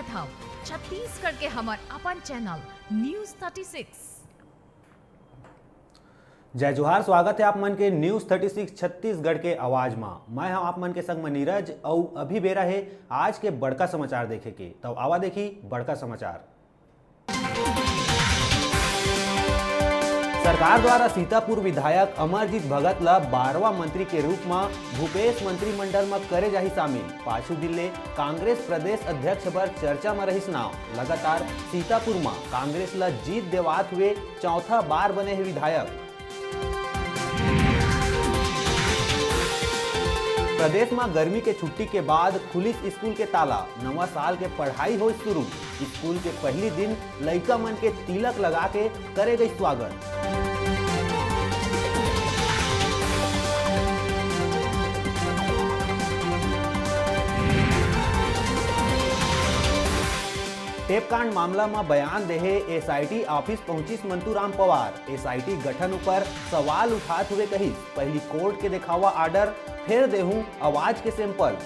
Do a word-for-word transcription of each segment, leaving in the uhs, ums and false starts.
हव छत्तीसगढ़ के हमर अपन चैनल न्यूज़ थर्टी सिक्स। जय जोहार, स्वागत हे आप मन के न्यूज़ थर्टी सिक्स छत्तीसगढ़ के आवाज मा। मैं हव आप मन के संग म नीरज, अउ अभी बेरा हे आज के बड़का समाचार देखे के। तब आवा देखी बड़का समाचार। सरकार द्वारा सीतापुर विधायक अमरजीत भगत ल बारहवाँ मंत्री के रूप म भूपेश मंत्रिमंडल म करे जाही शामिल। पाछू दिन ले कांग्रेस प्रदेश अध्यक्ष बर चर्चा म रहिस नाव। लगातार सीतापुर म कांग्रेस ल जीत देवात हुए चौथा बार बने हे विधायक। प्रदेश म गर्मी के छुट्टी के बाद खुलिस स्कूल के ताला, नवा साल के पढ़ाई होइस शुरू। स्कूल के पहली दिन लइका मन के तिलक लगा के करे गई स्वागत। टेपकांड मामला म बयान देहे एसआईटी ऑफिस पहुंचिस मंतूराम पवार। एसआईटी गठन ऊपर सवाल उठात हुए कहिस, पहली कोर्ट के देखावा आर्डर, फेर देहूं आवाज के सैंपल।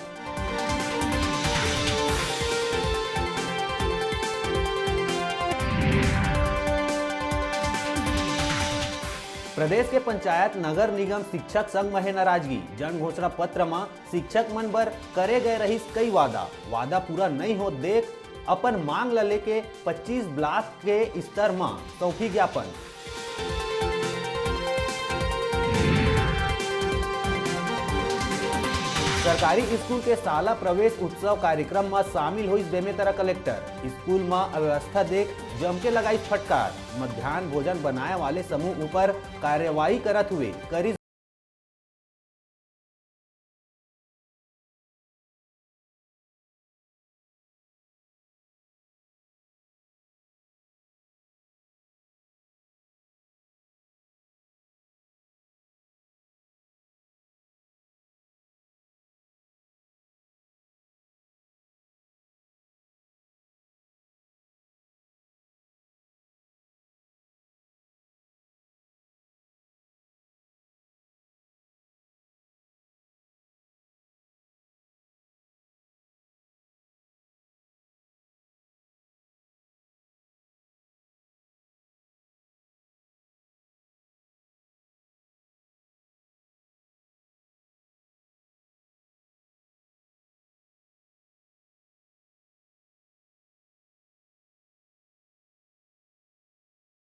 प्रदेश के पंचायत नगर निगम शिक्षक संघ म हे नाराजगी। जन घोषणा पत्र म शिक्षक मन बर करे गए रहिस कई वादा, वादा पूरा नइ होत देख अपन मांग ल लेके पच्चीस ब्लॉक के स्तर म सौंपी ज्ञापन। सरकारी स्कूल के शाला प्रवेश उत्सव कार्यक्रम म शामिल होइस बेमेतरा कलेक्टर। स्कूल म अव्यवस्था देख जमके लगाइस फटकार। मध्यान्ह भोजन बनाए वाले समूह ऊपर कार्रवाई करत हुए करिस